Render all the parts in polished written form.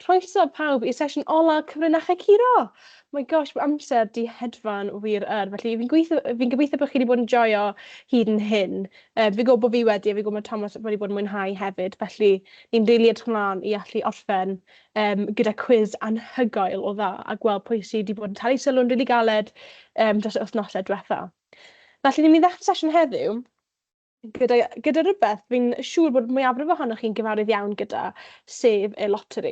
Croeso pawb i sesiwn ola Cyfrinachau Curo! My gosh, mae amser 'di hedfan wir yn. Felly fi'n gweithio... fi'n gobeithio bod chi wedi bod yn joio hyd yn hyn. Yy, fi'n gwybod bod fi wedi, a fi'n gwybod mae Thomas wedi bod yn mwynhau hefyd. Felly ni'n rili edrych ymlaen i allu orffen yym, gyda cwis anhygoel o dda a gweld pwy sydd wedi bod yn talu sylw'n rili galed yym, dros y wythnosau diwetha. Felly ni'n mynd i ddechrau sesiwn heddiw gyda gyda rywbeth fi'n siŵr bod mwyafrif ohonoch chi'n gyfarwydd iawn gyda, sef y loteri.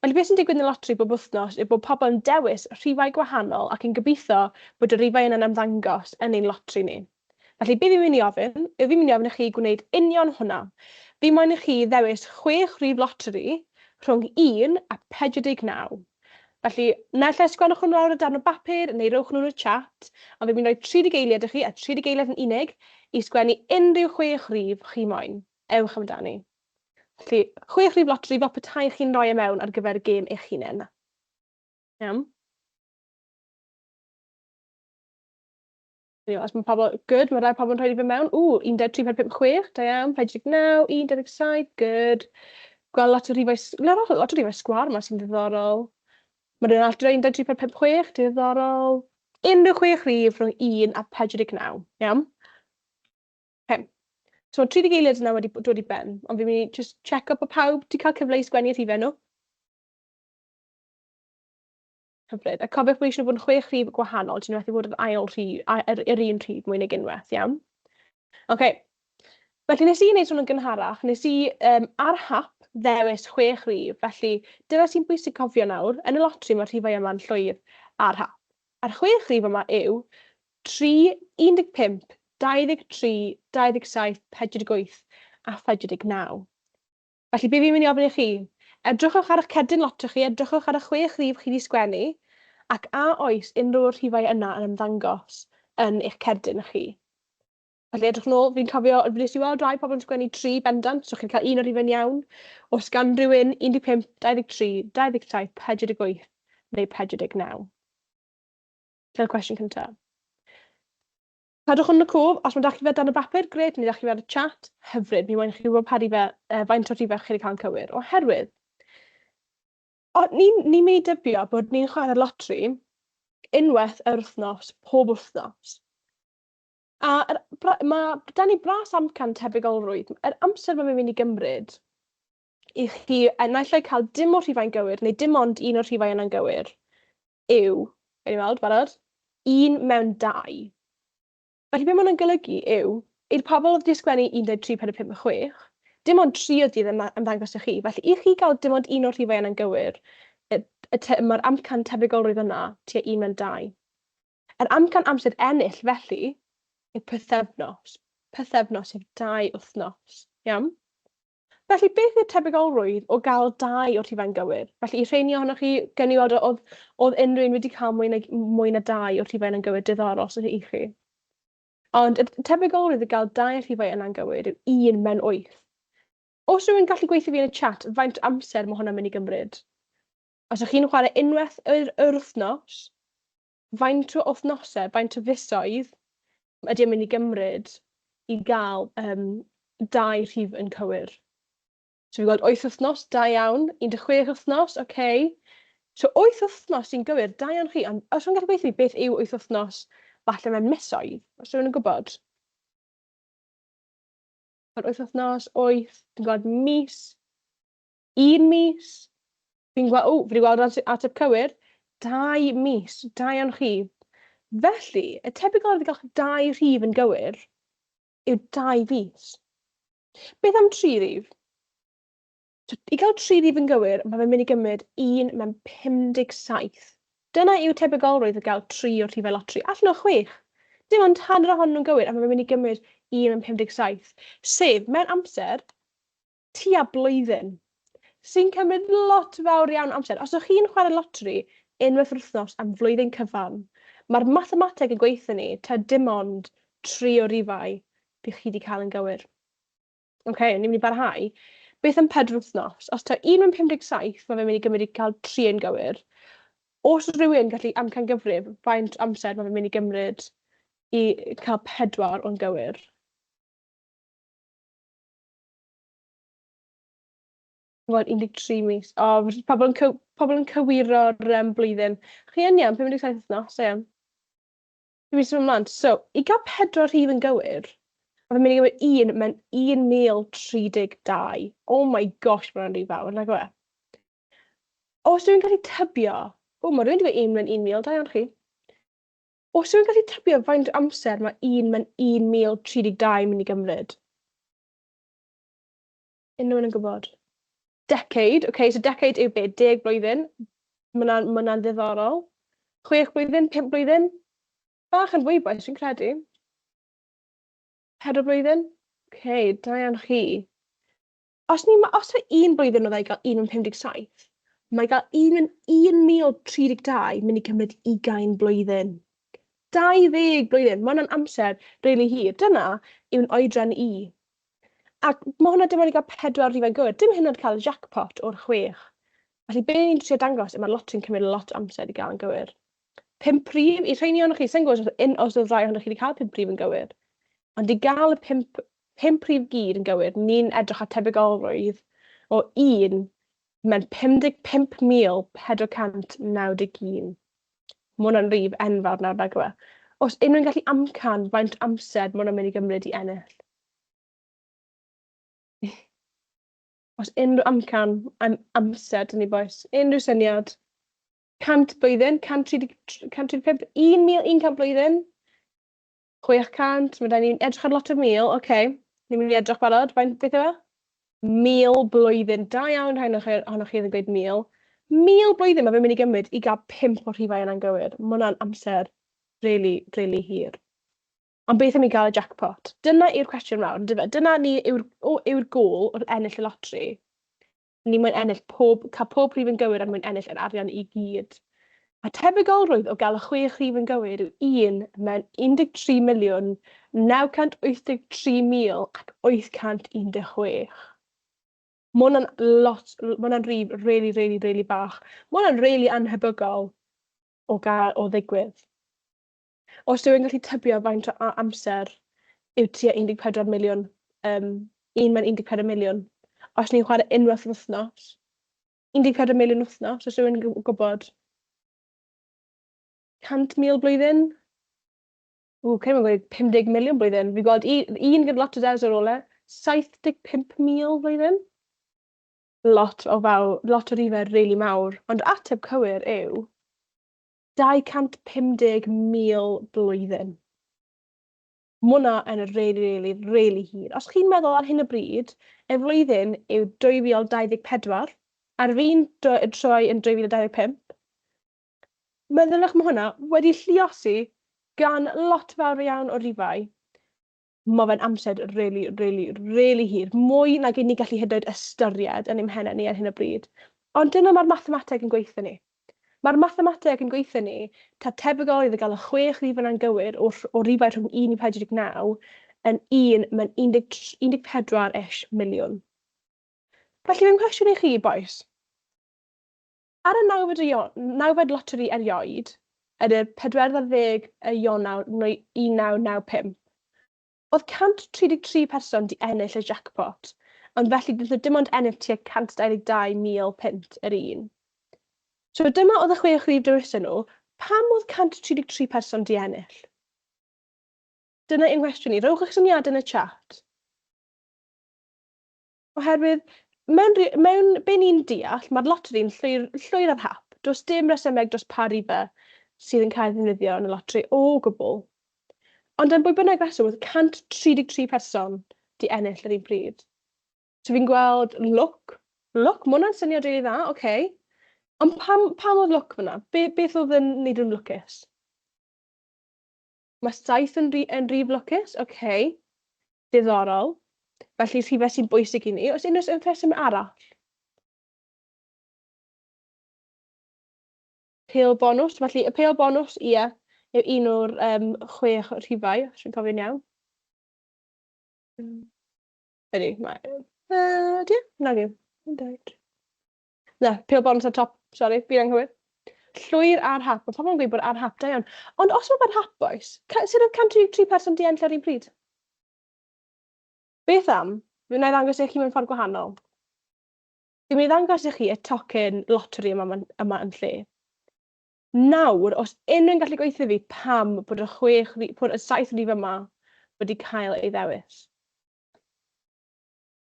Felly beth sy'n digwydd yn y loteri bob wythnos yw bod pobl yn dewis rhifau gwahanol ac yn gobeithio bod y rhifau yna'n ymddangos yn ein loteri ni. Felly be fi'n mynd i ofyn yw fi'n mynd i ofyn i chi gwneud union hwnna. Fi moyn i chi ddewis chwech rhif loteri rhwng 1 a 49. Felly, naill ai sgwennwch nhw lawr ar darn o bapur neu rowch nhw yn y chat, ond fi'n mynd i roi 30 eiliad i chi, a 30 eiliad yn unig, i sgwennu unrhyw chwech rif chi moyn. Ewch amdani. Felly, chwech rif loteri fel petai chi'n rhoi e mewn ar gyfer y gêm eich hunain. Iawn? Anyway, os mae pobl... Good, mae rai pobl yn rhoi fe mewn. Ww, 1, 2, 3, 4, 5, 6, da iawn. 49, 17, good. Gweld lot o rhifau... Lot, lot o rhifau sgwâr yma sy'n ddiddorol. Mae rhywun arall 'di rhoi 1, 2, 3, 4, 5, 6, diddorol. Unrhyw chwech rhif rhwng 1 a 49, iawn? Okay. So mae 30 eiliad yna wedi dod i ben, ond fi'n mynd i just check up bod pawb wedi cael cyfle i sgwennu rhifau nhw. Hyfryd. A cofiwch bod eisiau bod yn chwech rhif gwahanol, ti'n methu bod yn ail rhif, yr, yr un rhif mwy nag unwaith, iawn? Oce. Felly nes i wneud hwn yn gynharach, nes i um, ar hap ddewis chwech rhif, felly dyna sy'n bwysig cofio nawr, yn y lotri mae'r rhifau yma'n llwyr ar hap. A'r chwech rhif yma yw 3, 15, 23, 27, 48 a 49. Felly, be fi'n mynd i ofyn i chi? Edrychwch ar eich cerdyn loteri chi, edrychwch ar y chwech rhif chi wedi sgwennu, ac a oes unrhyw o'r rhifau yna yn ymddangos yn eich cerdyn chi? Felly, edrych nôl, fi'n cofio, wnes i weld rhai pobl yn sgwennu tri bendant, so chi'n cael un o'r rhifau'n iawn. Oes gan rhywun 15, 23, 27, 48 neu 49? Dyna'r cwestiwn cyntaf. Cadwch hwn yn y cof, os mae 'da chi fe dan y bapur, grêt, neu 'da chi fe ar y chat, hyfryd. Mi moyn i chi wybod pa rifau, uh, faint o'r rhifau chi wedi cael yn cywir, oherwydd o, ni'n ni mynd i dybio bod ni'n chwarae'r lotri unwaith yr wythnos, pob wythnos. A yr, bra, mae 'da ni bras amcan tebygolrwydd, yr amser mae'n mynd i gymryd i chi naill ai cael dim o'r rhifau'n gywir, neu dim ond un o'r rhifau yna'n gywir, yw, gawn ni weld, barod? Un mewn dau. Felly be mae hwnna'n golygu yw, i'r pobl oedd wedi sgwennu 1, 2, 3, 4, 5, 6, dim ond tri o dydd yn ymddangos i chi. Felly i chi gael dim ond un o'r rhifau yna'n gywir, y, y te, mae'r amcan tebygolrwydd yna tua un mewn dau. Yr amcan amser ennill, felly, yw pythefnos. Pythefnos sef dau wythnos. Iawn? Felly, beth yw'r tebygolrwydd o gael dau o'r rhifau'n gywir? Felly, i rheini ohonoch chi, gawn ni weld oedd, oedd unrhyw un wedi cael mwy na, mwy na dau o'r rhifau yna'n gywir, diddorol os i chi. Ond y tebygolrwydd o gael dau o'r rhifau yna'n gywir yw un mewn wyth. Os rhywun gallu gweithio fi yn y chat, faint amser mae hwnna'n mynd i gymryd? Os ydych chi'n chwarae unwaith yr, yr wythnos, faint o wythnosau, faint o fisoedd ydy e'n mynd i gymryd i gael um, dau rhif yn cywir? So fi'n gweld 8 wythnos, da iawn. 16 wythnos, oce. Okay. So 8 wythnos sy'n gywir, da iawn chi. Ond os rwy'n gallu gweithio beth yw 8 wythnos, falle mewn misoedd, os rwy'n yn gwybod? Mae'r 8 wythnos, 8, fi'n gweld mis, un mis. Fi'n gweld, o, fi wedi gweld ateb cywir. Dau mis, da iawn chi. Felly, y tebygol o gael dau rhif yn gywir yw dau fis. Beth am tri rhif? So, i gael tri rhif yn gywir, mae fe'n mynd i gymryd un mewn 57. Dyna yw tebygolrwydd o gael tri o'r rhifau lotri. Allan o chwech. Dim ond hanner ohonyn nhw'n gywir, a mae fe'n mynd i gymryd un mewn 57. Sef, mewn amser, tua blwyddyn, sy'n cymryd lot fawr iawn o amser. Os ydych chi'n chwarae loteri unwaith yr wythnos am flwyddyn cyfan, mae'r mathemateg yn gweithio ni ta dim ond tri o rifau bydd chi wedi cael yn gywir. Oce, okay, ni'n mynd i barhau. Beth am pedwar wythnos? Os ta 1 mewn 57, mae fe'n mynd i gymryd i cael tri yn gywir. Os rhywun gallu amcangyfrif faint amser mae fe'n mynd i gymryd i cael pedwar o'n gywir. Wel, 13 mis. O, pobl yn, cy pobl yn cywiro'r blwyddyn. Chi yn iawn, 57 wythnos, da iawn. Fi'n mynd i symud ymlaen. So, i gael pedwar rhif yn gywir, mae fe'n mynd i gymryd un mewn 1032. Oh my gosh, mae hwnna'n rhy fawr, nag yw e? Os dwi'n gallu tybio... O, mae rhywun wedi gweud 1 mewn 1,000, da iawn chi. Os dwi'n gallu tybio faint o amser mae 1 mewn 1032 mynd i gymryd? Unrhyw un yn gwybod? Decade, okay, so decade yw be? 10 blwyddyn. Mae hwnna'n ma hwnna ddiddorol. 6 blwyddyn, 5 blwyddyn? Bach yn fwy bois, fi'n credu. 4 blwyddyn? Okay, da iawn chi. Os, ni, os mae un blwyddyn oedd e i gael 1 mewn 57, mae gael 1 mewn 1032 mynd i cymryd 20 blwyddyn. 20 blwyddyn, mae hwnna'n amser rili hir. Dyna yw'n oedran i. Ac mae hwnna dim ond i gael pedwar rhif yn gywir. Dim hyd yn oed cael y jackpot o'r chwech. Felly be ni'n trio dangos yw mae'r lottery'n cymryd lot o amser i gael yn gywir. Pump rhif, i rheini ohonoch chi, sa'n gwybod os, un, os oedd rai ohonoch chi wedi cael pump rhif yn gywir. Ond i gael y pump rhif gyd yn gywir, ni'n edrych ar tebygolrwydd o un mewn 55,491. Mae hwnna'n rhif enfawr nawr, nag yw e? Os unrhyw'n gallu amcan faint amser mae hwnna'n mynd i gymryd i ennill. Os unrhyw amcan am amser, dyn ni bois. Unrhyw syniad. 100 blwyddyn, 135, 1,100 blwyddyn. 600, mae da ni'n edrych ar lot o mil, oce. Okay. Ni'n mynd i edrych barod, faint beth yw e? 1,000 blwyddyn. Da iawn rhai ohonoch chi oedd yn gweud 1,000. 1,000 blwyddyn mae fe'n mynd i gymryd i gael pump o'r rhifau yna'n gywir. Mae hwnna'n amser really, really hir. Ond beth am i gael y jackpot? Dyna yw'r cwestiwn mawr, yndyfe? Dyna ni yw'r yw'r gôl wrth ennill y lotri. Ni moyn ennill pob, cael pob rhif yn gywir er mwyn ennill yr arian i gyd. A tebygolrwydd o gael y chwe rhif yn gywir yw 1 mewn 13,983,816. Mae hwnna'n lot, mae hwnna'n rhif really, really, really bach. Mae hwnna'n really anhebygol o gael, o ddigwydd. Os yw'n gallu tybio faint o amser yw tua 14 miliwn, 1 mewn 14 miliwn, os ni'n chwarae unwaith yr wythnos, 14 miliwn wythnos, os yw'n gwybod 100,000 blwyddyn? Ww, cyn i'n gweud 50 miliwn blwyddyn. Fi'n gweld un gyda lot o zeros ar ôl e, 75,000 blwyddyn. Lot o fawr, lot o rifau rili mawr. Ond ateb cywir yw 250,000 blwyddyn. Mae hwnna yn rili, rili, rili hir. Os chi'n meddwl ar hyn o bryd, y flwyddyn yw 2024, ar fin troi yn 2025. Meddyliwch, mae hwnna wedi lluosi gan lot fawr iawn o rifau. Mae fe'n amser rili, rili, rili hir. Mwy nag 'y ni gallu hyd yn oed ystyried yn ein pennau ni ar hyn o bryd. Ond dyna mae'r mathemateg yn gweithio ni. Mae'r mathemateg yn gweithio ni, ta tebygol iddo gael y chwe rhif yna'n gywir o, o rifau rhwng 1 i 49 yn 1 mewn 14-ish miliwn. Felly, fy nghwestiwn i chi, bois, ar y nawfed loteri erioed, yn y pedwerydd ar ddeg y Ionawr 1995, oedd 133 person 'di ennill y jackpot, ond felly wnaethon nhw dim ond ennill tua 122,000 punt yr un. So dyma oedd y chwe rhif dewison nhw. Pam oedd 133 person 'di ennill? Dyna un nghwestiwn i. Rhowch eich syniadau yn y chat. Oherwydd, mewn be ni'n deall, mae'r lotteri'n llwyr, llwyr ar hap. Does dim resymeg dros pa rifau sydd yn cael ei ddefnyddio yn y loteri o gwbl. Ond am bwy bynnag reswm, oedd 133 person 'di ennill yr un pryd. So fi'n gweld lwc. Lwc, mae hwnna'n syniad rili dda, oce. Okay. Ond pam oedd lwc fyna? Beth oedd yn neud nhw'n lwcus? Mae 7 yn rif lwcus, oce. Okay. Diddorol. Felly rhifau sy'n bwysig i ni. Oes unrhyw rheswm arall? Pêl bonws. Felly y pêl bonws, ie, yw un o'r chwech rhifau, os fi'n cofio'n iawn. Ydy, mae... Ydy, nag yw. Un, dau, tri. Na, pêl bonws ar top, sori, fi'n anghywir. Llwyr ar hap. Mae pobl yn gweud bod ar hap, da iawn. Ond os mae ar hap, bois, sut oedd 133 person 'di ennill ar un pryd? Beth am? Fe wna i ddangos i chi mewn ffordd gwahanol. Fi'n mynd i ddangos i chi y tocyn loteri yma, yma yn lle. Nawr, os unrhyw un gallu gweithio fi pam bod y chwech, bod y saith rif yma wedi cael ei ddewis.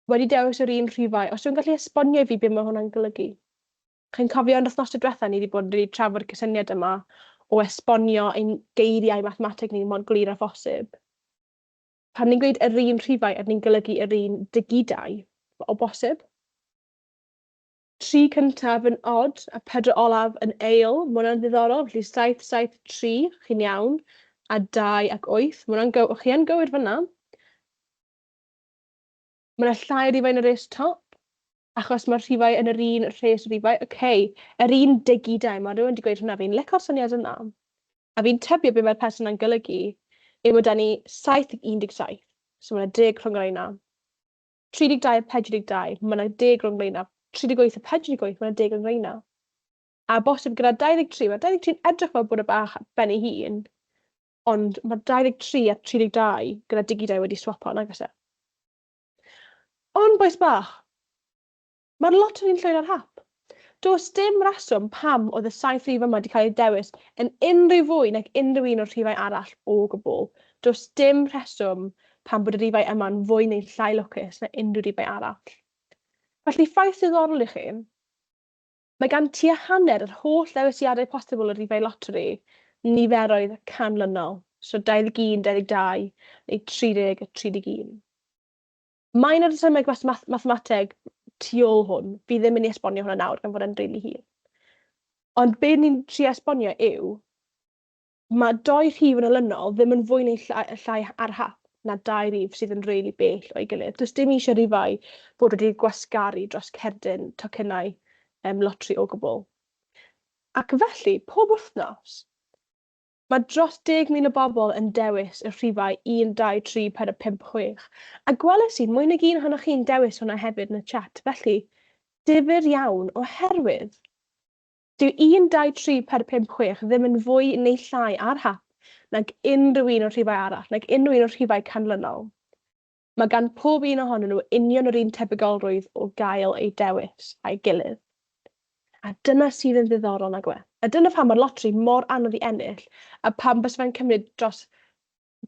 Wedi dewis yr un rhifau. Os yw'n gallu esbonio i fi beth mae hwnna'n golygu. Chi'n cofio yn wythnos diwetha ni wedi bod wedi trafod y cysyniad yma o esbonio ein geiriau mathemateg ni mor glir â phosib. Pan ni'n gweud yr un rhifau, ydyn ni'n golygu yr un digidau o bosib. Tri cyntaf yn odd a pedwar olaf yn ail. Mae hwnna'n ddiddorol. Felly 7, 7, 3, chi'n iawn. A 2 ac 8. Mae hwnna'n gyw chi yn gywir fyna. Mae yna llai o rifau yn y rhes top, achos mae'r rhifau yn yr un rhes rifau. Oce, okay, yr un digidau. Mae rhywun wedi gweud hwnna. Fi'n licio'r syniad yna. A fi'n tybio beth mae'r person yna'n golygu yw bod 'da ni 7 ac 17. So mae yna deg rhwng yr reina. 32 a 42, mae yna deg rhwng reina. 38 a 48, mae yna deg rhwng reina. A bosib gyda 23, mae 23 yn edrych fel bod y bach ben ei hun, ond mae 23 a 32 gyda digidau wedi swapo, nag oes e? Ond, bois bach, mae'r lot o'n i'n llwyr ar hap. Does dim reswm pam oedd y saith rhif yma wedi cael eu dewis yn unrhyw fwy nag unrhyw un o'r rhifau arall o gwbl. Does dim rheswm pam bod y rhifau yma'n fwy neu llai lwcus na unrhyw rifau arall. Felly, ffaith diddorol i chi, mae gan tua hanner yr holl ddewisiadau posibl o rifau loteri niferoedd canlynol, so 21, 22 neu 30 a 31. Mae yna rhesymeg mathemateg tu ôl hwn. Fi ddim yn mynd i esbonio hwnna nawr gan fod e'n rili hir. Ond be ni'n trio esbonio yw, mae dou rhif yn olynol ddim yn fwy neu llai, llai ar hap na dau rif sydd yn rili bell o'i gilydd. Does dim eisiau rhifau bod wedi gwasgaru dros cerdyn tocynnau loteri o gwbl. Ac felly, pob wythnos, Mae dros 10,000 o bobl yn dewis y rhifau 1, 2, 3, 4, 5, 6. A gweles i mwy nag un ohonoch chi'n dewis hwnna hefyd yn y chat, felly difyr iawn oherwydd dyw 1, 2, 3, 4, 5, 6 ddim yn fwy neu llai ar hap nag unrhyw un o'r rhifau arall, nag unrhyw un o'r rhifau canlynol. Mae gan pob un ohonyn nhw union yr un tebygolrwydd o gael eu dewis a'i gilydd. A dyna sydd yn ddiddorol, nag yw e? A dyna pam mae'r loteri mor anodd i ennill, a pam byse fe'n cymryd dros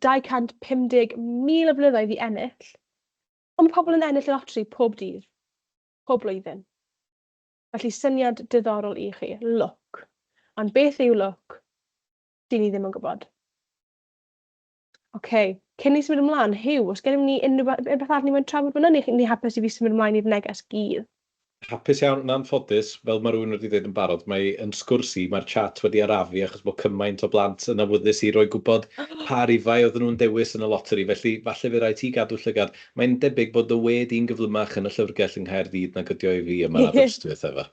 250,000 o flynyddoedd i ennill. Ond mae pobl yn ennill y loteri pob dydd, pob blwyddyn. Felly syniad diddorol i chi, lwc. Ond beth yw lwc? Dyn ni ddim yn gwybod. Oce, cyn ni symud ymlaen, Huw, oes gennym ni unrhyw beth arall ni moyn trafod fan'na, neu chi'n hapus i fi symud ymlaen i'r neges gudd? Hapus iawn, yn anffodus, fel mae rhywun wedi dweud yn barod, mae yn sgwrs i, mae'r chat wedi arafu achos bod cymaint o blant yn awyddus i roi gwybod pa rifau oedden nhw'n dewis yn y loteri, felly falle fydd rhaid ti gadw llygad. Mae'n debyg bod dy we di'n gyflymach yn y llyfrgell yng Nghaerdydd nag ydi o i fi yma yn Aberystwyth, Efa.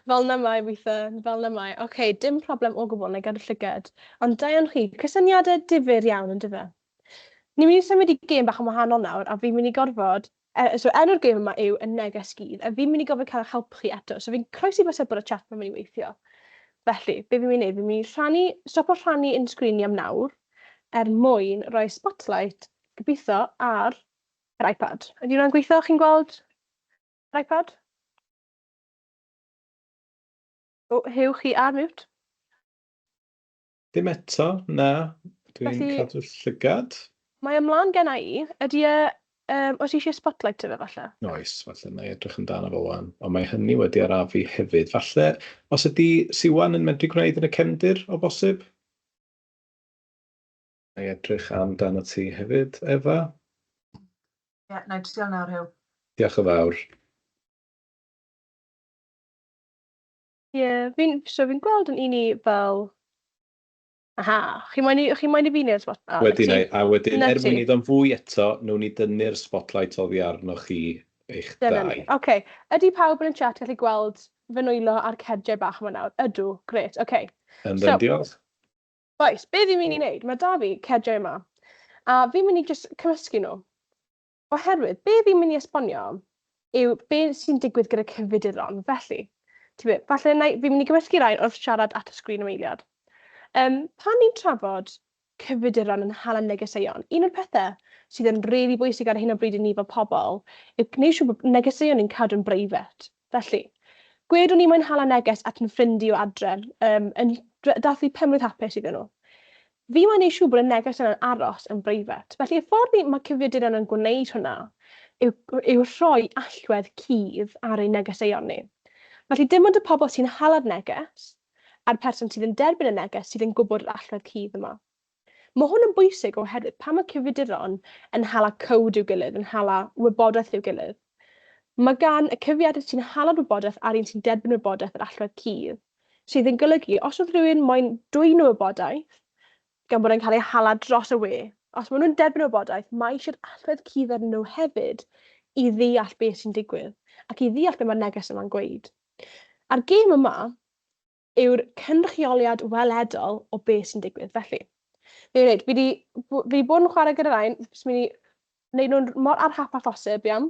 Fel 'na mae weithiau, fel 'na mae. Ocê, dim problem o gwbl, wna i gadw llygad. Ond da iawn chi. Cysyniadau difyr iawn, yn dyfe? Ni'n mynd i symud i gêm bach yn wahanol nawr, a fi'n mynd i gorfod... So enw'r gêm yma yw Y Neges Gudd, a fi'n mynd i gorfod cael eich help chi eto. So fi'n croesi bysedd bod y chat ma'n mynd i weithio. Felly, be fi'n mynd i wneud, fi'n mynd i rhannu, stopo rhannu ein sgrin ni am nawr, er mwyn rhoi spotlight, gobeithio, ar yr iPad. Ydy hwnna'n gweithio? Chi'n gweld yr iPad? O, Huw, chi ar mute. Dim eto, na. Dwi'n Felly, cadw llygad. Mae ymlaen gen i. Ydy e... oes eisiau spotlight i fe falle? Oes, falle na i edrych amdano fo wan. Ond mae hynny wedi arafu hefyd. Falle, os ydy Siwan yn medru gwneud yn y cefndir o bosib? Na i edrych amdano ti hefyd, Efa. Ie, yeah, na i trial nawr, Huw. Diolch yn fawr. Ie, yeah, fi'n so fi'n gweld yn un i fel... Aha, chi moyn i, chi moyn i fi wneud spot... Oh, wedyn, a wedyn, er mwyn iddo'n fwy eto, wnawn ni dynnu'r spotlight oddi arnoch chi eich dau. Oce, okay. Ydy pawb yn y chat gallu gweld fy nwylo a'r cerdiau bach yma nawr? Ydw, grêt, oce. Okay. Yn so, diolch. Bois, be fi'n mynd i wneud? Mae da fi cerdiau yma. A fi'n mynd i just cymysgu nhw. Oherwydd, be fi'n mynd i esbonio yw be sy'n digwydd gyda cyfrifiaduron. Felly, ti'n gwybod, falle na, fi'n mynd i gymysgu rhain wrth siarad at y sgrin am eiliad. Pan ni'n trafod cyfrifiaduron yn hala negeseuon. Un o'r pethau sydd yn rili bwysig ar hyn o bryd i ni fel pobl yw gwneud siŵr bod negeseuon ni'n cadw'n breifat. Felly, gwed o'n i moyn hala neges at yn ffrind i o adre, yn dathlu penblwydd hapus iddyn nhw. Fi moyn neud siŵr bod y neges yna'n aros yn breifat. Felly, y ffordd mae cyfrifiaduron yn gwneud hwnna yw rhoi allwedd cudd ar ein negeseuon ni. Felly, dim ond y pobl sy'n hala'r neges a'r person sydd yn derbyn y neges sydd yn gwybod yr allwedd cudd yma. Mae hwn yn bwysig oherwydd pan mae cyfrifiaduron yn hala code i'w gilydd, yn hala wybodaeth i'w gilydd, mae gan y cyfrifiadur sy'n hala'r wybodaeth a'r un sy'n derbyn wybodaeth yr allwedd cudd, sydd yn golygu os oedd rhywun moyn dwyn y wybodaeth, gan bod e'n cael ei hala dros y we, os maen nhw'n derbyn y wybodaeth, mae eisiau'r allwedd cudd arnyn nhw hefyd i ddeall beth sy'n digwydd ac i ddeall beth mae'r neges yma'n gweud. A'r gêm yma yw'r cynrychioliad weledol o beth sy'n digwydd. Felly, fi'n gwneud, fi 'di bod yn chwarae gyda rhain, jyst mynd i wneud nhw'n mor ar hap â phosib, iawn?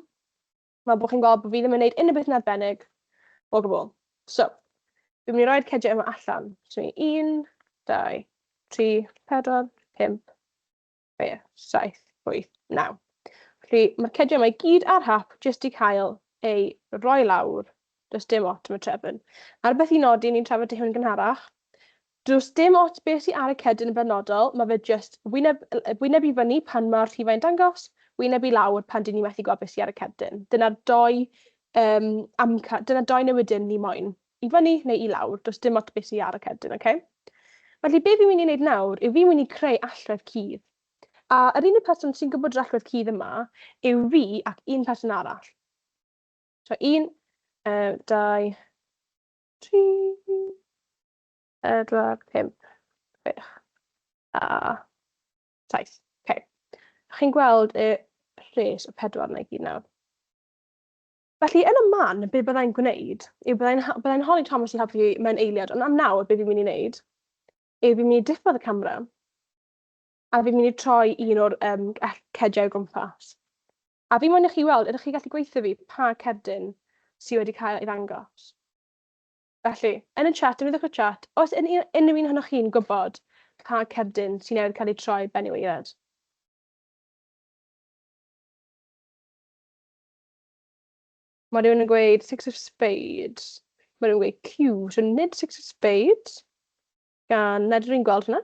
Fel bod chi'n gweld bod fi ddim yn gwneud unrhyw beth yn arbennig o gwbl. So, fi'n mynd i roi'r cediau yma allan. So, 1, 2, 3, 4, 5, 6, 7, 8, 9. Felly, mae'r cediau yma i gyd ar hap jyst i cael ei roi lawr. Does dim lot am y trefn. A rhywbeth i nodi, ni'n trafod hwn yn gynharach, does dim ots beth sydd ar y cedyn yn benodol, mae fe jyst wyneb i fyny pan mae'r rhifau'n dangos, wyneb i lawr pan dyn ni methu gweld beth sydd ar y cerdyn. Dyna'r dou, amca, dyna dou newidyn ni moyn. I fyny neu i lawr, does dim ots beth sydd ar y cerdyn, oce? Felly, be fi'n mynd i wneud nawr yw fi'n mynd i creu allwedd cudd. A yr unig person sy'n gwybod yr allwedd cudd yma yw fi ac un person arall. So, 1, 2, 3, 4, 5, 6 a 7. Okay. Chi'n gweld y rhes o pedwar yna i gyd nawr. Felly, yn y man, be byddai'n gwneud yw byddai'n holi Thomas i helpu fi mewn eiliad, ond am nawr, be fi'n mynd i wneud yw fi'n mynd i diffodd y camera a fi'n mynd i troi un o'r cediau o gwmpas. A fi moyn i chi weld, ydych chi'n gallu gweithio fi pa cerdyn sydd wedi cael ei ddangos. Felly, yn y chat, defnyddiwch y chat, oes unrhyw un ohonoch chi'n gwybod pa cerdyn sy'n newydd cael ei troi ben i waered? Mae rhywun yn gweud Six of Spades. Mae rhywun yn gweud Q, so nid Six of Spades. Gan nad ydw i'n gweld hwnna.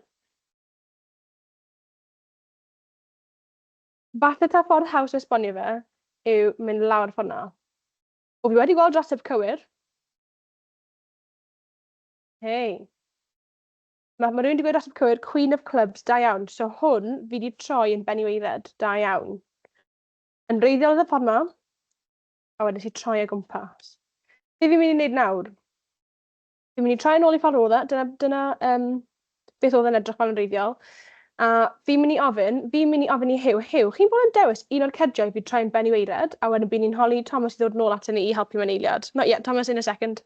Falle ta ffordd haws o esbonio fe yw mynd lawr ffordd 'na. O, fi wedi gweld ateb cywir. Hei. Mae rhywun wedi gweud ateb cywir, Queen of Clubs, da iawn. So hwn, fi wedi troi yn ben i waered, da iawn. Yn wreiddiol oedd y ffordd 'ma, a wedyn nes i troi o gwmpas. Be fi'n mynd i wneud nawr? Fi'n mynd i troi yn ôl i ffordd oedd e, dyna beth oedd e'n edrych fel yn wreiddiol. A fi'n mynd i ofyn, fi'n mynd i ofyn i Huw, Huw, chi'n bod yn dewis un o'r cerdiau fi troi'n ben i waered, a wedyn bydd ni'n holi Thomas i ddod nôl ato ni i helpu mewn eiliad. Not yet, Thomas, in a second.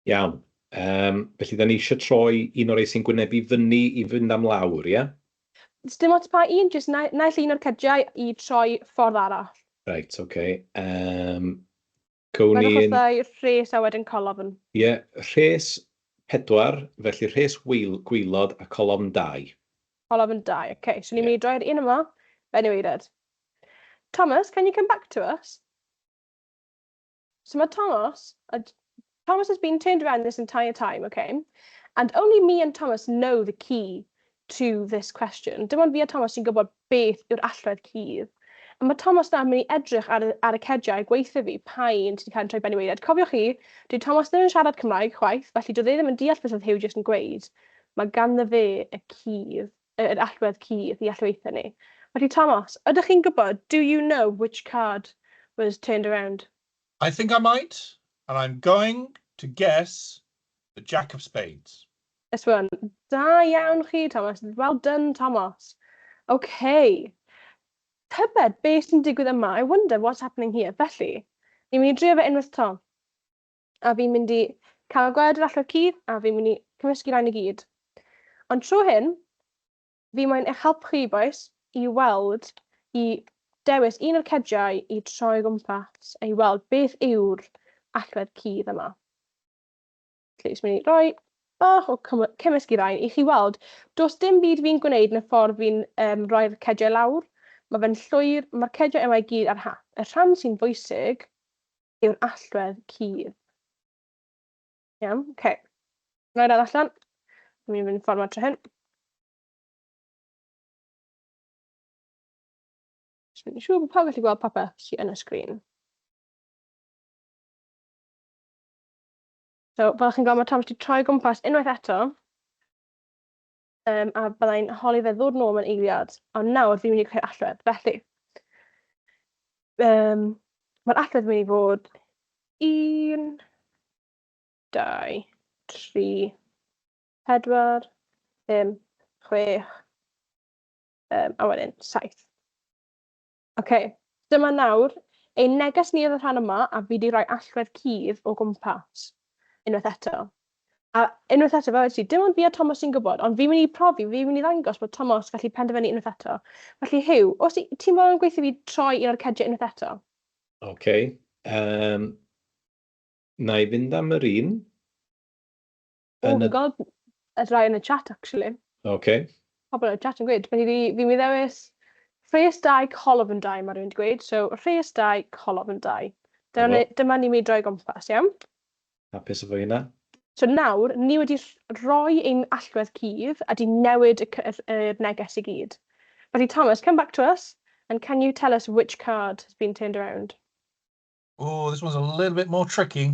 Iawn. Felly, da ni eisiau troi un o'r rei sy'n gwynebu fyny i fynd am lawr, ie? Dim ots pa un, jyst naill un o'r cerdiau i troi ffordd arall. Reit, oce. Okay. Cawn Mae'n ni'n achosau rhes a wedyn colofn. Ie, rhes 4, felly rhes gwaelod a colofn 2. Colofn 2, oce. Okay. So ni'n mynd i droi'r un yma, ben i waered. Thomas, can you come back to us? So mae Thomas, Thomas has been turned around this entire time, okay? And only me and Thomas know the key to this question. Dim ond fi a Thomas sy'n gwybod beth yw'r allwedd cudd. A mae Thomas nawr yn mynd i edrych ar y cediau a gweithio fi pa un sydd wedi cael ei troi ben i waered. Cofiwch chi, dyw Thomas ddim yn siarad Cymraeg chwaith, felly doedd e ddim yn deall beth oedd Huw jyst yn gweud. Mae ganddo fe y cudd, yr allwedd cudd i allu weithio ni. Felly Thomas, ydych chi'n gwybod, do you know which card was turned around? I think I might, and I'm going to guess the Jack of Spades. This one. Da iawn chi, Thomas. Well done, Thomas. Okay. Tybed beth sy'n digwydd yma? I wonder what's happening here. Felly, ni'n mynd i drio fe unwaith 'to. A fi'n mynd i cael gweld yr allwedd cudd, a fi'n mynd i cymysgu rhain i gyd. Ond tro hyn, fi moyn eich helpu chi, bois, i weld, i dewis un o'r cediau i troi o gwmpas a i weld beth yw'r allwedd cudd yma. Felly, jyst mynd i roi Bach o cymysgu rhain i chi weld, does dim byd fi'n gwneud yn y ffordd fi'n rhoi'r cediau lawr. Mae fe'n llwyr, mae'r cediau yma i gyd ar hap. Y rhan sy'n bwysig yw'r allwedd cudd. Iawn, oce. Okay. Rhaid ar allan. Mi'n mynd ffordd tro hyn. Jyst mynd yn siŵr bod pawb gallu gweld popeth sydd yn y sgrin. So, fel chi'n gweld, mae Thomas wedi troi o gwmpas unwaith eto. A byddai'n holi fe ddod nôl mewn eiliad. Ond nawr fi'n mynd i creu allwedd. Felly, mae'r allwedd yn mynd i fod 1, 2, 3, 4, 5, 6, a wedyn 7. Oce, dyma nawr ein neges ni yn y rhan yma, a fi 'di rhoi allwedd cudd o gwmpas unwaith eto. A unwaith eto, fel wedes i, dim ond fi a Thomas sy'n gwybod, ond fi'n mynd i profi, fi'n mynd i ddangos bod Thomas gallu penderfynu unwaith eto. Felly Huw, os ti'n moyn gweithio fi troi un o'r cediau unwaith eto? Oce. Na i fynd am yr un. O, fi'n gweld y rhai yn y chat, actually. Oce. Pobl yn y chat yn gweud. Felly fi'n mynd i ddewis rhes 2, colofn 2, mae rhywun wedi gweud. So, rhes 2, colofn 2. Dyma, dyma ni'n mynd i droi gwmpas, iawn? Hapus efo hynna. So nawr, ni wedi rhoi ein allwedd cudd a di newid y, y, y neges i gyd. Felly Thomas, come back to us and can you tell us which card has been turned around? Oh, this one's a little bit more tricky,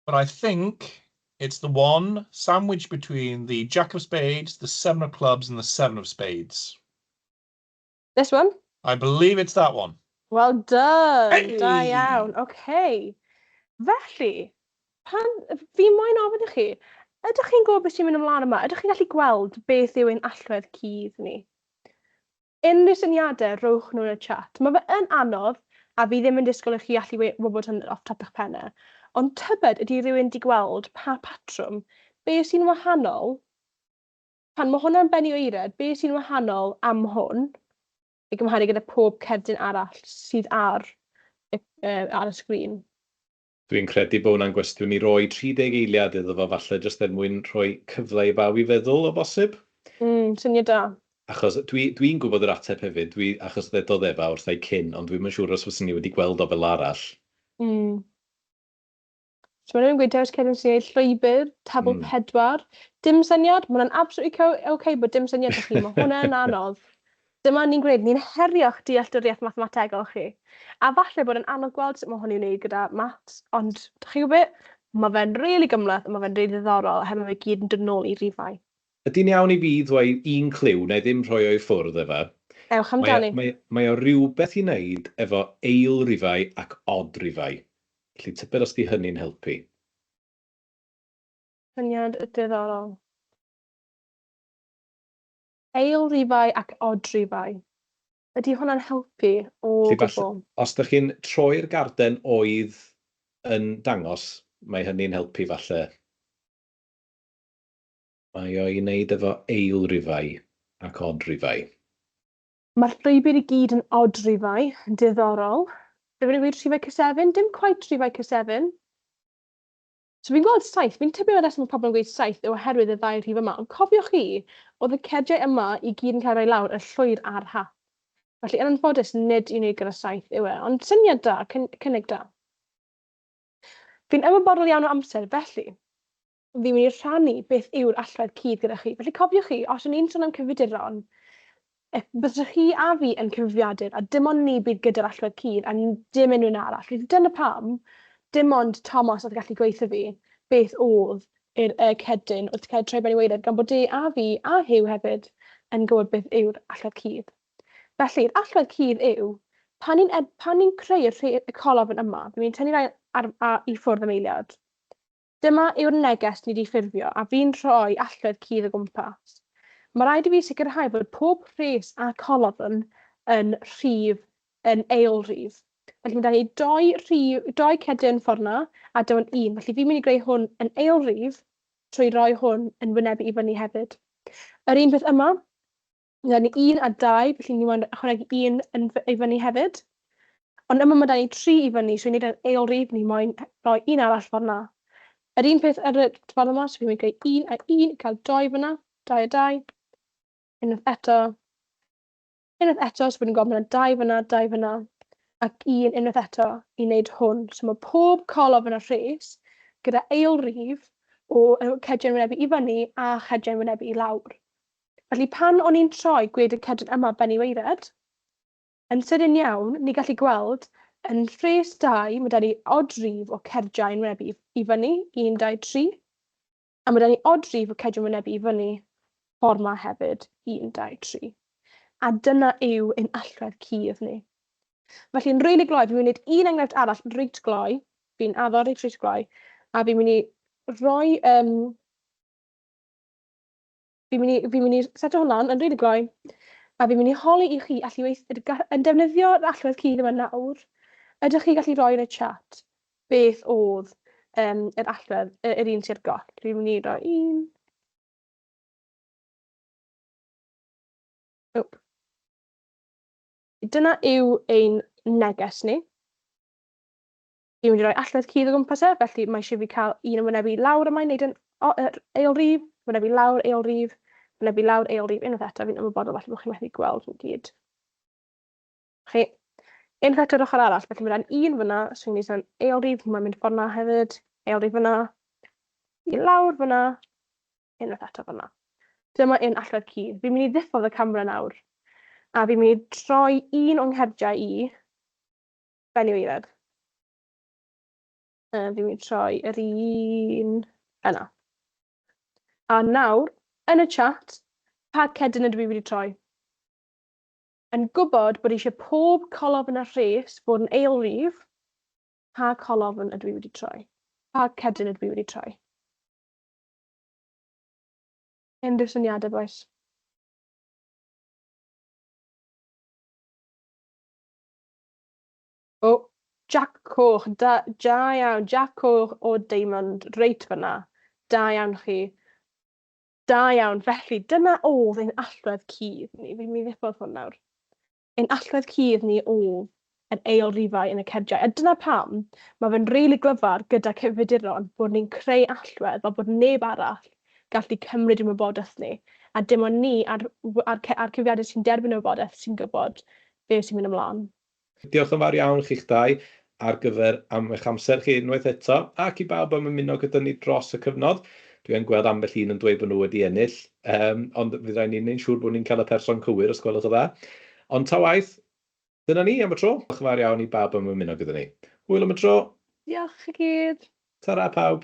but I think it's the one sandwiched between the Jack of Spades, the Seven of Clubs, and the Seven of Spades. This one? I believe it's that one. Well done! Hey! Da iawn. Okay. Felly, pan, fi moyn ofyn i chi, ydych chi'n gwybod beth sy'n mynd ymlaen yma? Ydych chi'n gallu gweld beth yw ein allwedd cudd ni? Unrhyw syniadau, rhowch nhw yn y chat. Mae fe yn anodd, a fi ddim yn disgwyl i chi allu wybod hwn off top eich pennau, ond tybed ydy rhywun 'di gweld pa patrwm, be sy'n wahanol, pan mae hwnna'n bennu oered, be sy'n wahanol am hwn i gymharu gyda pob cerdyn arall sydd ar y, ar y sgrin? Dwi'n credu bod hwnna'n gwestiwn i roi 30 eiliad iddo fo falle, jyst er mwyn rhoi cyfle i bawb i feddwl o bosib. Syniad da. Achos dwi'n dwi gwybod yr ateb hefyd, dwi, achos ddedodd Efa wrtha i cyn, ond dwi'm yn siŵr os fyswn i wedi gweld o fel arall. So mae rhywun yn gweud dewis cerdyn sy'n gwneud llwybr, tabl 4. Dim syniad, mae hwnna'n absolutely okay bod dim syniad 'da chi, mae hwnna'n anodd. Dyma ni'n gwneud, ni'n herio'ch dealltwriaeth mathemategol chi. A falle bod yn anodd gweld sut mae hwn i'w wneud gyda maths, ond dach chi'n gwybod be? Mae fe'n rili gymhleth a mae fe'n rili ddiddorol oherwydd mae fe gyd yn dod nôl i rifau. Ydy'n iawn i fi ddweud un cliw, wna i ddim rhoi o i ffwrdd Efa. Ewch amdani. Mae o rywbeth i wneud efo eilrifau ac odrifau. Felly tybed os 'di hynny'n helpu. Syniad diddorol. Eilrifau ac odrifau. Ydy hwnna'n helpu o Felly falle, gwbl? os dych chi'n troi'r garden oedd yn dangos, mae hynny'n helpu falle. Mae o i wneud efo eilrifau ac odrifau. Mae'r llwybr i gyd yn odrifau, diddorol. Rhywun yn gweud rhifau cysefin? Dim cweit rhifau cysefin. So fi'n gweld 7, fi'n tybio y rheswm mae pobl yn gweud 7 yw oherwydd y ddau rhif yma, ond cofiwch chi, oedd y cediau yma i gyd yn cael rhoi lawr y llwyr ar hap. Felly yn anffodus, nid i wneud gyda 7 yw e, ond syniad da, cynnig da. Fi'n ymwybodol iawn o amser, felly fi'n mynd i rhannu beth yw'r allwedd cudd gyda chi. Felly cofiwch chi, os o'n i'n sôn am cyfrifiaduron, bysech chi a fi yn cyfrifiadur, a dim ond ni bydd gyda'r allwedd cudd, a dim unrhyw un arall. Felly dyna pam, dim ond Thomas oedd gallu gweithio fi beth oedd yr cerdyn oedd cael troi ben i waelod, gan bod e a fi a Huw hefyd yn gwybod beth yw'r allwedd cudd. Felly'r allwedd cudd yw, pan ni'n pan ni'n creu y, y colofn yma, fi'n mynd i tynnu rai ar, a, i ffwrdd am eiliad. Dyma yw'r neges ni 'di ffurfio, a fi'n rhoi allwedd cudd o gwmpas. Mae rhaid i fi sicrhau bod pob rhes a colofn yn rhif, yn eilrif. Felly mae 'da ni dou rhif, dou cerdyn ffordd 'na, a dim ond un. Felly fi'n mynd i greu hwn yn eilrif trwy roi hwn yn wynebu i fyny hefyd. Yr un peth yma, Mae 'da ni 1 a 2, felly ni moyn ychwanegu 1 yn i fyny hefyd. Ond yma mae 'da ni 3 i fyny, so i wneud e'n eilrif, ni moyn rhoi un arall ffordd 'na. Yr un peth ar y ffordd yma, so fi'n mynd i greu 1 a 1 i cael 2 fyna, 2 a 2. Unwaith eto, unwaith eto, so fi'n gweld mae yna 2 fyna, 2 fyna, ac 1 unwaith eto i wneud hwn. So mae pob colofn yn y rhes gyda ail rif o cediau'n wynebu i fyny a chediau'n wynebu i lawr. Felly pan o'n i'n troi gwed y cedyn yma ben i waered, yn sydyn iawn, ni gallu gweld yn rhes 2, mae 'da ni odd rif o cerdiau yn wynebu i fyny, 1, 2, 3. A mae 'da ni odd rif o cerdiau yn wynebu i fyny ffordd 'ma hefyd, 1, 2, 3. A dyna yw ein allwedd cudd ni. Felly yn rili gloi, fi'n mynd i wneud un enghraifft arall reit gloi, fi'n addo reit reit gloi, a fi'n mynd i roi um, Fi'n mynd i, fi'n mynd i seto hwn lan yn rili gloi, a fi'n mynd i holi i chi allu weith-, yn defnyddio'r allwedd cudd yma nawr, ydych chi gallu rhoi yn y chat beth oedd um, yr allwedd, yr un sydd ar goll. Fi'n mynd i roi un. Oh. Dyna yw ein neges ni. Fi'n mynd i roi allwedd cudd o gwmpas e, felly mae eisiau fi cael un yn wynebu lawr yma i wneud yn yr ail rif, wynebu lawr, ail rif, wynebu lawr, ail rif, unwaith eto, fi'n ymwybodol falle bod chi'n methu gweld nhw gyd. Chi, unwaith eto yr ochr arall, felly mae dan un fyna, so fi'n gwneud ail rif, mae'n mynd ffordd na hefyd, ail rif fyna, i lawr fyna, unwaith eto fyna. Dyma un allwedd cudd. Fi'n mynd i ddiffodd y camera nawr, a fi'n mynd i troi un o'n ngherdiau i ben i waered. Fi'n mynd i troi yr un yna. A nawr, yn y chat, pa cedyn ydw i wedi troi? Yn gwybod bod eisiau pob colofn a rhes fod yn ail rif, pa colofn ydw i wedi troi? Pa cedyn ydw i wedi troi? Unrhyw syniadau, bois? O, Jac Coch, da, da iawn, Jac Coch o Diamond, reit fyna. Da iawn chi. Da iawn, felly dyna oedd ein allwedd cudd ni. Fi'n mynd i ddiffodd hwn nawr. Ein allwedd cudd ni oedd yr ail rifau yn y cerdiau. A dyna pam mae fe'n rili glyfar gyda cyfrifiaduron bod ni'n creu allwedd fel bod neb arall gallu cymryd ein wybodaeth ni. A dim ond ni a'r, a'r, a'r cyfrifiadur sy'n derbyn y wybodaeth sy'n gwybod beth sy'n mynd ymlaen. Diolch yn fawr iawn chi'ch dau ar gyfer am eich amser chi unwaith eto, ac i bawb am ymuno gyda ni dros y cyfnod. Dwi yn gweld ambell un yn dweud bod nhw wedi ennill, um, ond fydd rhaid ni wneud siŵr bod ni'n cael y person cywir os gwelwch yn dda. Ond ta waeth, dyna ni am y tro. Diolch yn fawr iawn i bawb am ymuno gyda ni. Hwyl am y tro. Diolch i gyd. Ta-ra pawb.